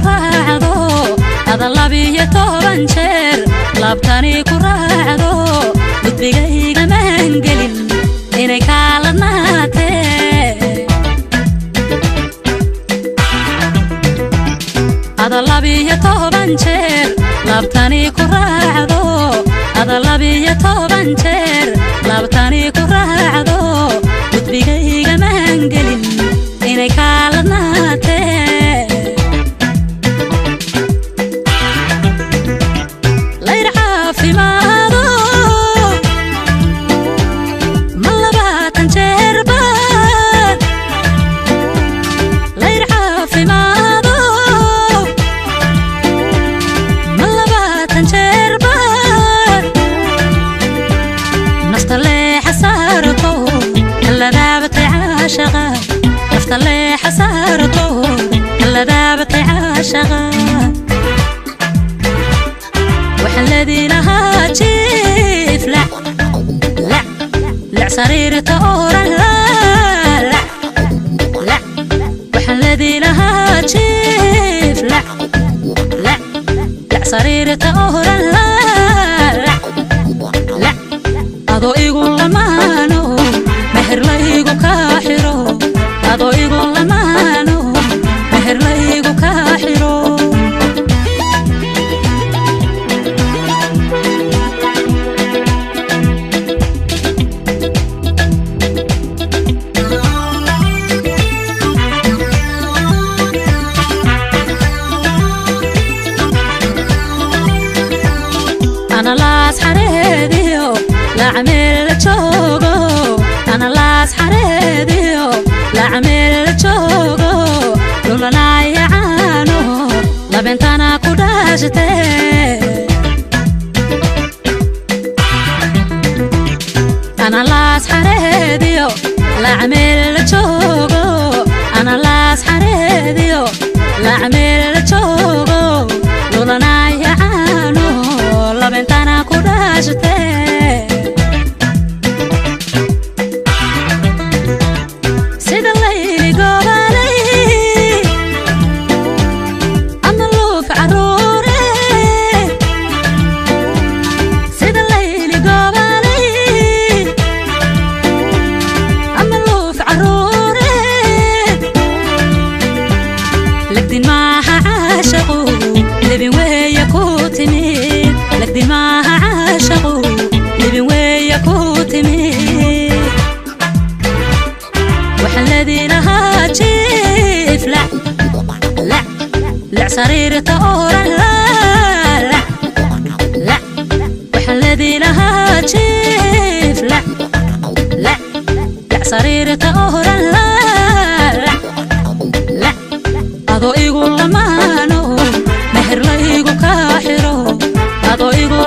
raacdo ada 12 jeer laabtani ku raacdo gudbigayga maangelin inay kaaladnaatee ada 12 jeer laabtani ku raacdo ada 12 jeer laabtani ku raacdo gudbigayga maangelin inay kaaladnaatee layr caafimaado ma 20 jeer baad layr caafimaado ma 20 jeer baad nafta leexa saarto kalladaabatay caashaqa nafta leexa saarto kalladaabatay caashaqa waxaan leedilahaa jiif lac lac lac sariirta oran lac lac waxaan leedilahaa jiif lac lac lac sariirta oran lac lac adoo igu lamaano meher laygu kaa xiro adoo igu lamaano meher laygu kaa xiro أنا لاس حريديو لا عمل جوجو أنا لاس حريديو لا عمل جوجو لولا نايعانو لا بنتانا كوداشتي أنا لاس حريديو لا عمل جوجو أنا لاس حريديو لا عمل جوجو لولا نايعانو la ventana ku dhaashte sida layli gobalay ama loof caruure sida layli gobalay ama loof caruure lagdin maaha caashaqu libin weeye ku timid lagdin maaha caashaqu libin weeye ku timid waxaan leedilahaa jiif lac lac lac sariirta oran lac lac waxaan leedilahaa jiif lac lac lac sariirta oran lac lac adoo igu lamaano meher laygu kaa xiro adoo igu